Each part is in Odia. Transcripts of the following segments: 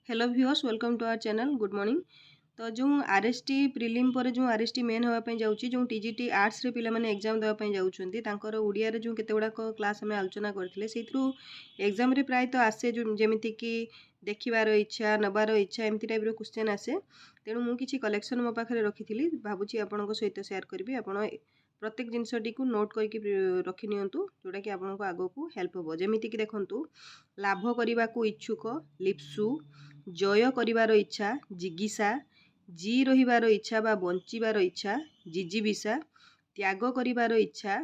Hello viewers, welcome to our channel. Good morning. ତ ଯେଉଁ ଆର୍ଏଚ୍ଟି ପ୍ରିଲିମ୍ ପରେ ଯେଉଁ ଆର୍ଏଚ୍ଟି ମେନ୍ ହେବା ପାଇଁ ଯାଉଛି, ଯେଉଁ ଟିଜିଟି ଆର୍ଟ୍ସରେ ପିଲାମାନେ ଏକ୍ଜାମ୍ ଦେବା ପାଇଁ ଯାଉଛନ୍ତି, ତାଙ୍କର ଓଡ଼ିଆରେ ଯେଉଁ କେତେ ଗୁଡ଼ାକ କ୍ଲାସ୍ ଆମେ ଆଲୋଚନା କରିଥିଲେ, ସେଇଥିରୁ ଏକ୍ଜାମ୍ରେ ପ୍ରାୟତଃ ଆସେ ଯେଉଁ ଯେମିତିକି ଦେଖିବାର ଇଚ୍ଛା, ନେବାର ଇଚ୍ଛା, ଏମିତି ଟାଇପ୍ର କ୍ୱେଶ୍ଚନ୍ ଆସେ। ତେଣୁ ମୁଁ କିଛି କଲେକ୍ସନ୍ ମୋ ପାଖରେ ରଖିଥିଲି, ଭାବୁଛି ଆପଣଙ୍କ ସହିତ ସେୟାର କରିବି। ଆପଣ ପ୍ରତ୍ୟେକ ଜିନିଷଟିକୁ ନୋଟ୍ କରିକି ରଖିନିଅନ୍ତୁ, ଯେଉଁଟାକି ଆପଣଙ୍କୁ ଆଗକୁ ହେଲ୍ପ ହେବ। ଯେମିତିକି ଦେଖନ୍ତୁ, ଲାଭ କରିବାକୁ ଇଚ୍ଛୁକ, ଲିପ୍ସୁ। ଜୟ କରିବାର ଇଚ୍ଛା, ଜିଗୀଷା। ଜି ରହିବାର ଇଚ୍ଛା ବା ବଞ୍ଚିବାର ଇଚ୍ଛା, ଜିଜୀବିଷା। ତ୍ୟାଗ କରିବାର ଇଚ୍ଛା,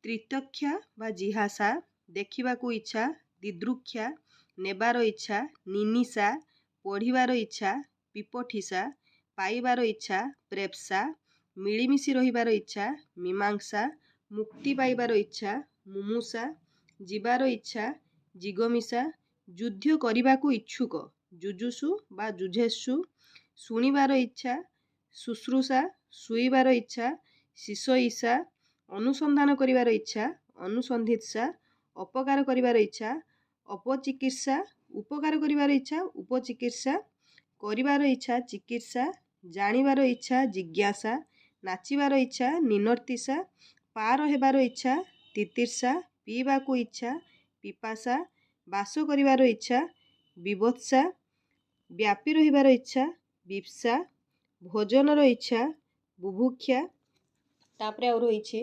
ତିତିକ୍ଷା ବା ଜିହାସା। ଦେଖିବାକୁ ଇଚ୍ଛା, ଦିଦୃକ୍ଷା। ନେବାର ଇଚ୍ଛା, ନିନୀଷା। ପଢ଼ିବାର ଇଚ୍ଛା, ପିପଠୀଷା। ପାଇବାର ଇଚ୍ଛା, ପ୍ରେପ୍ସା। ମିଳିମିଶି ରହିବାର ଇଚ୍ଛା, ମୀମାଂସା। ମୁକ୍ତି ପାଇବାର ଇଚ୍ଛା, ମୁମୂଷା। ଯିବାର ଇଚ୍ଛା, ଜିଗମୀଷା। ଯୁଦ୍ଧ କରିବାକୁ ଇଚ୍ଛୁକ, ଯୁଯୁତ୍ସୁ ବା ଯୁଝେତ୍ସୁ। ଶୁଣିବାର ଇଚ୍ଛା, ଶୁଶ୍ରୂଷା। ଶୋଇବାର ଇଚ୍ଛା, ଶିଶୟିଷା। ଅନୁସନ୍ଧାନ କରିବାର ଇଚ୍ଛା, ଅନୁସନ୍ଧିତ୍ସା। ଅପକାର କରିବାର ଇଚ୍ଛା, ଅପଚିକିତ୍ସା। ଉପକାର କରିବାର ଇଚ୍ଛା, ଉପଚିକୀର୍ଷା। କରିବାର ଇଚ୍ଛା, ଚିକୀର୍ଷା। ଜାଣିବାର ଇଚ୍ଛା, ଜିଜ୍ଞାସା। ନାଚିବାର ଇଚ୍ଛା, ନିନର୍ତ୍ତିଷା। ପାର ହେବାର ଇଚ୍ଛା, ତିତୀର୍ଷା। ପିଇବାକୁ ଇଚ୍ଛା, ପିପାସା। ବାସ କରିବାର ଇଚ୍ଛା, ବିବତ୍ସା। ବ୍ୟାପି ରହିବାର ଇଚ୍ଛା, ବୀପ୍ସା। ଭୋଜନର ଇଚ୍ଛା, ବୁଭୁକ୍ଷା। ତାପରେ ଆଉ ରହିଛି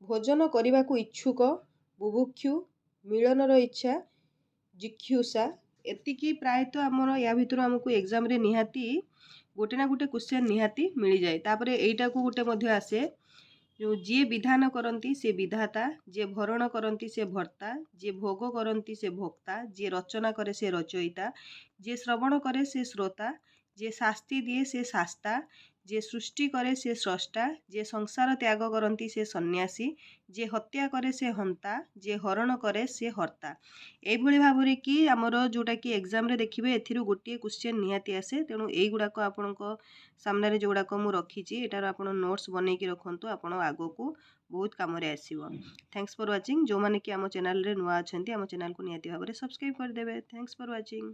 ଭୋଜନ କରିବାକୁ ଇଚ୍ଛୁକ, ବୁଭୁକ୍ଷୁ। ମିଳନର ଇଚ୍ଛା, ଜିଘ୍ୟୁଷା। ଏତିକି ପ୍ରାୟତଃ ଆମର ୟା ଭିତରୁ ଆମକୁ ଏକ୍ଜାମ୍ରେ ନିହାତି ଗୋଟେ ନା ଗୋଟେ କ୍ୱେଶ୍ଚନ୍ ନିହାତି ମିଳିଯାଏ। ତାପରେ ଏଇଟାକୁ ଗୋଟେ ମଧ୍ୟ ଆସେ, ଯେଉଁ ଯିଏ ବିଧାନ କରନ୍ତି ସେ ବିଧାତା, ଯିଏ ଭରଣ କରନ୍ତି ସେ ଭର୍ତ୍ତା, ଯିଏ ଭୋଗ କରନ୍ତି ସେ ଭୋକ୍ତା, ଯିଏ ରଚନା କରେ ସେ ରଚୟିତା, ଯିଏ ଶ୍ରବଣ କରେ ସେ ଶ୍ରୋତା, ଯିଏ ଶାସ୍ତି ଦିଏ ସେ ଶାସ୍ତା, ଯିଏ ସୃଷ୍ଟି କରେ ସେ ସ୍ରଷ୍ଟା, ଯିଏ ସଂସାର ତ୍ୟାଗ କରନ୍ତି ସେ ସନ୍ନ୍ୟାସୀ, ଯିଏ ହତ୍ୟା କରେ ସେ ହନ୍ତା, ଯିଏ ହରଣ କରେ ସେ ହର୍ତ୍ତା। ଏଇଭଳି ଭାବରେ କି ଆମର ଯେଉଁଟାକି ଏକ୍ଜାମ୍ରେ ଦେଖିବେ, ଏଥିରୁ ଗୋଟିଏ କ୍ୱେଶ୍ଚନ୍ ନିହାତି ଆସେ। ତେଣୁ ଏଇଗୁଡ଼ାକ ଆପଣଙ୍କ ସାମ୍ନାରେ ଯେଉଁଗୁଡ଼ାକ ମୁଁ ରଖିଛି, ଏଟାର ଆପଣ ନୋଟ୍ସ ବନେଇକି ରଖନ୍ତୁ, ଆପଣ ଆଗକୁ ବହୁତ କାମରେ ଆସିବ। Thanks for watching. ଯେଉଁମାନେ କି ଆମ ଚ୍ୟାନେଲରେ ନୂଆ ଅଛନ୍ତି, ଆମ ଚ୍ୟାନେଲକୁ ନିହାତି ଭାବରେ ସବସ୍କ୍ରାଇବ୍ କରିଦେବେ। Thanks for watching.